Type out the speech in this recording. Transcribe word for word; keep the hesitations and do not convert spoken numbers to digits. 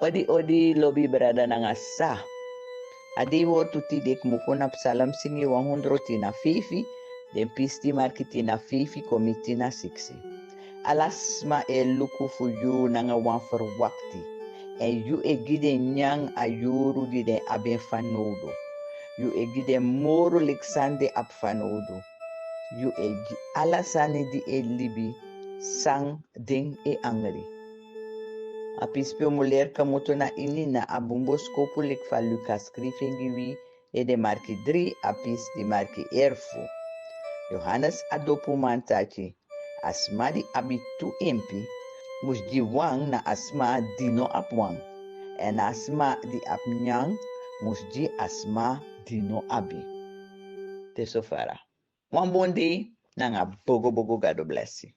Odi odi lobi brada nanga sa. A dei wortu tide kmuku na Psalm singi wan hondro tin na feifi, den pisi di marki tin na feifi kon miti tin na siksi. Ala sma e luku fu yu nanga wan ferwakti, èn yu e gi den nyan a yuru di den abi en fanowdu. Yu e gi den moro leki san den abi fanowdu. Yu e gi ala sani di e libi san den e angri. A pisi pe un mu leri kmoto na ini na a bun boskopu leki fa Lukas skrifi en gi wi, ede marki dri, a pisi di marki erfu. Yohanes a dopuman taki, a sma di abi tu empi mus gi wan na a sma di no abi wan, èn a sma di abi nyan mus gi a sma di no abi. Te so fara. Wan bun dei nanga bogobogo Gado blesi.